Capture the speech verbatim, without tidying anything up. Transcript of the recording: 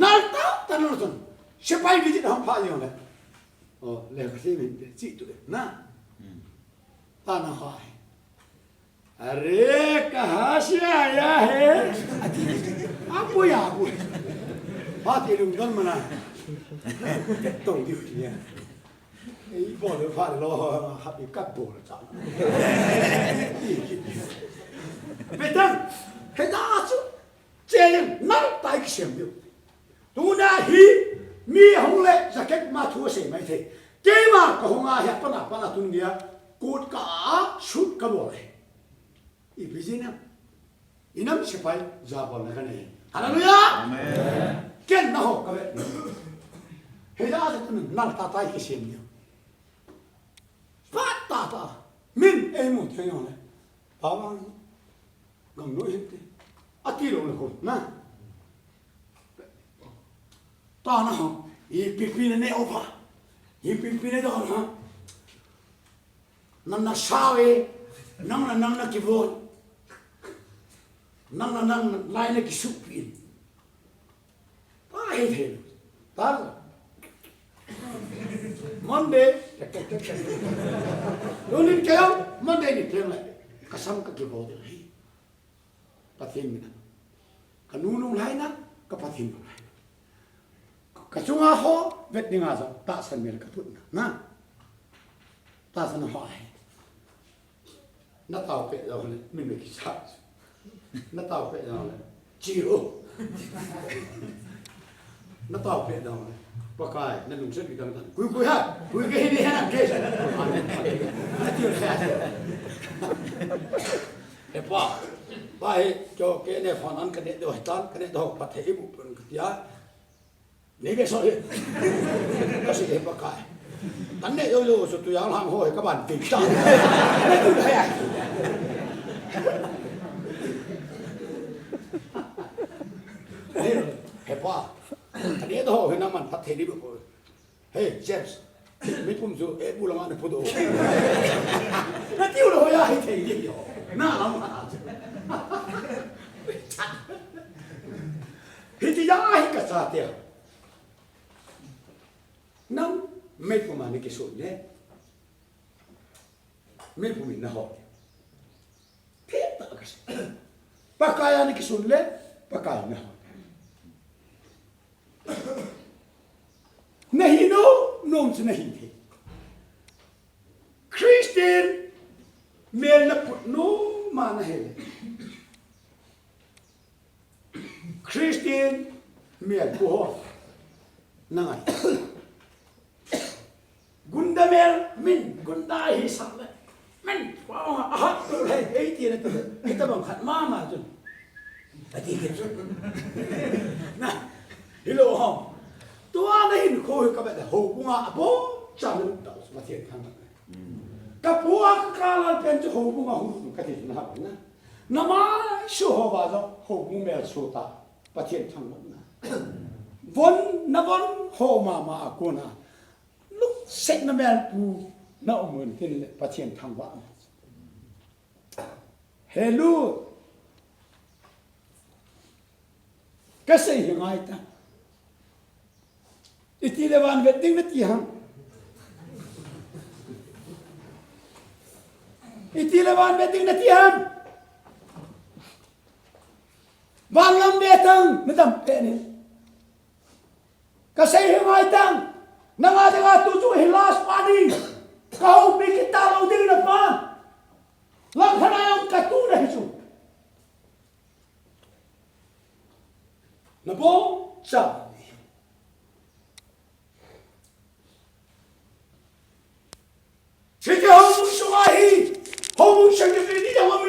Nal tah tah nal tah. Sepai visit ham pha jong le. Oh, le ka se min te chi tu na. Tana hai. अरे, कहाँ से आया है? Apu ya apu. Pha te lungdon mana. Tong diu ti ya. Ei, bol le pha le lo, ha, i kap bol le cha. Betan, he da chu. Che jeng, nal tah kisem diu. Tuna hi, mi hung le, jacket ma thu sei mai thei. Keima kahung a, hi a pana, pana tun dia, kut ka a, suit ka bol e. Ipi jeh inem? Inam sepai, ja bol na ka nei. Hallelujah! Amen. Ken na ho ka ve. He da sa tun nal tah tah kisem diu. Phat tah tah. Min ei mu thei jong le. Pa vang. Gam noi hinte. Ati lo le ko. Na. Tana ho. Ipi pi na ne o pha. Ipi pi na do na. Nang na sao e. Nang na nang na kivon. Nang na nang lai na kisupi. Pa he the. Ta. Monday. Lunin keo. Monday ni peng le. Ka sam ka kivon de. Pathen mina. Ka nu nunglai na, ka Pathen nunglai na. Ka chunga ho, vet dinga jong, tahsan mel ka put na. Na. Tahsan ho ahi. Na tao pe jong le, min me kisa. Na tao pe jong le. Chi ho. Na tao pe jong le. Pakai, na lungset ki dang dang. Kui kui ha. Kui ke hi ni ha. Ke. Amen. Na ti ha. He pa, pa he, cho ke ne phone an ka ne do he tan, ka ne do pa the ibu pun ka tia. Nei ve so he. Ka si he Pakai. Kan ne yo yo so tu yang lang ho he ka ban ti ta. Ne tu he ai. He, he pa. Ka ne do he na man pa the ibu pun. Hey, James, mi pum chu, eh, bu lama na pu do. Na tiu lo ya hi thei di yo. Na lam ha. Hiti ya hi ka cha te. Nang, mi pum ani kisun le. Mi pum in na ho. Phet tah ka sei. Pakai a na kisun le, Pakai na ho. Na hi nom, nom chu na hi thei. Christian mel na put nom a na hi le. Christian mel pu ho. Na ngai. Gunda mel, min, gunda hi sa le. Min, wa, wa, aha, tu le, hei ti le tu le. Hei ta bang khat mama chun. Ati ke chun. Na, hi lo ho. Tua na hin kho hi ka be ho bunga a bo cha lu ta ma thien thang. Ka pu a ka ka la pen chu ho bunga hu ka ti na ha na. Na ma su ho ba zo ho bu mel su ta. Pathen thangvah na. Von, na von ho mama a kona. Lungsetna mel pu na um un tin le Pathen thangvah na. Hello. Ka sei hi ngai ta. Iti le van vet ding na ti ham. Iti le van vet ding na ti ham. Van lam ve tang, na dam pe ni. Ka sei hi ngai tang, na nga dinga tu chu hi last warning. Ka houpi kit ta lou ding na pa. Lam khana yang ka tu na hi chu. Na bo cha.